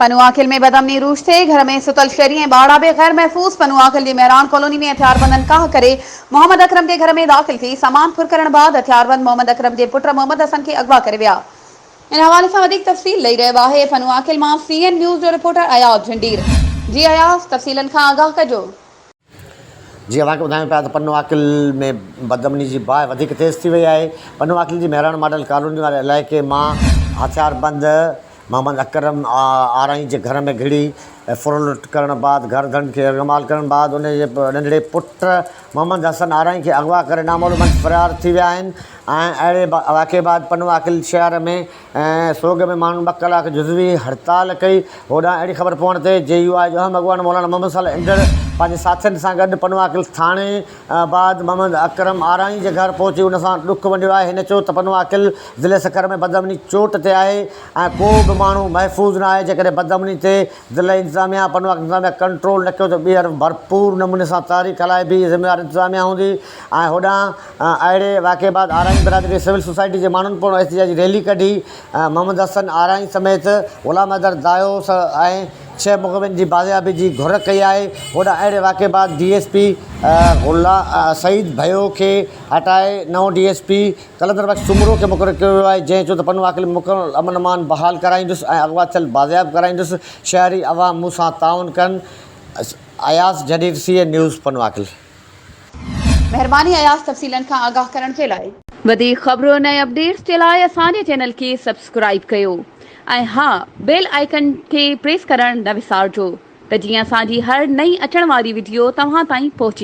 پنوعاقل ۾ بدامني روش ٿي، گهر ۾ ستل شهري ۽ ٻارڙا به غير محفوظ، پنوعاقل جي مهراڻ ڪالوني ۾ هٿياربندن ڪاهه ڪري محمد اڪرم جي گهر ۾ داخل ٿي سامان ڦر ڪرڻ بعد هٿياربند محمد اڪرم جي پٽ محمد حسن کي اغوا ڪري ويا. ان حوالي سان وڌيڪ تفصيل ڏئي رهيو آهي پنوعاقل مان سي اين نيوز جو رپورٽر اياز جهنڊير. جي اياز تفصيلن کان آگاهه ڪجو. جي اوهان کي ٻڌايون پيا ته پنو عاقل ۾ بدامني جي باهه وڌيڪ تيز ٿي وئي آهي. پنو عاقل جي مهراڻ ماڊل ڪالوني واري علائقي مان هٿياربند محمد اڪرم آرائين جي گهر ۾ گهڙي ڦر لٽ ڪرڻ بعد گهر ڌڻين کي يرغمال ڪرڻ بعد ان جي ننڍڙي پٽ محمد حسن آرائين کي اغوا ڪري نامعلوم هنڌ فرار ٿي ويا آهن ۽ اهڙي واقعي بعد پنو عاقل شهر ۾ ۽ سوڳ ۾ ماڻهن ٻه ڪلاڪ جزوي هڙتال ڪئي. هوڏانهن اهڙي خبر پوڻ تي جي يو آء جو اهم اڳواڻ مولانا محمد صالح انڊڙ پنهنجي ساٿين سان گڏ پنوعاقل ٿاڻي بعد محمد اڪرم آرائين جي گهر پهچي ان سان ڏک ونڊيو آهي. هن چيو ته پنوعاقل ضلعي سکر ۾ بدامني چوٽ تي آهي ۽ ڪو به ماڻهو محفوظ نه آهي جيڪڏهن بدامني تي ضلعي انتظاميا پنوعاقل انتظاميا ڪنٽرول نه ڪيو ته ٻيهر ڀرپور نموني سان تحريڪ هلائبي ذميوار انتظاميا هوندي ۽ هوڏانهن اهڙي واقعي بعد آرائين برادري سول سوسائٽي جي ماڻهن پڻ احتجاجي ريلي ڪڍي محمد حسن آرائين سميت غلام حيدر دايو ۽ ڇهه مغوين جي بازيابي جي گهر ڪئي آهي. هوڏانهن اهڙي واقعي بعد D S P Ghulam Saeed Bhayo کي هٽائي نئون D S P Qalandar Bakhsh Soomro کي مقرر ڪيو ويو آهي جنهن چيو ته پنو عاقل ۾ مڪمل امن امان بحال ڪرائيندس ۽ اغوا ٿيل بازياب ڪرائيندس شهري عوام مون سان تعاون ڪن Ayaz Jhandir C N news Pano Aqil. مهرباني اياز تفصيلن کان آگاهه ڪرڻ جي لاء. وڌيڪ خبرن ۽ اپڊيٽس جي لاء اسان جي چينل کي سبسڪرائيب ڪيو ۽ ها بيل آئيڪن کي پريس ڪرڻ نه وسارجو ته جيئن اسان جي هر نئين اچڻ واري وڊيو توهان تائين پهچي.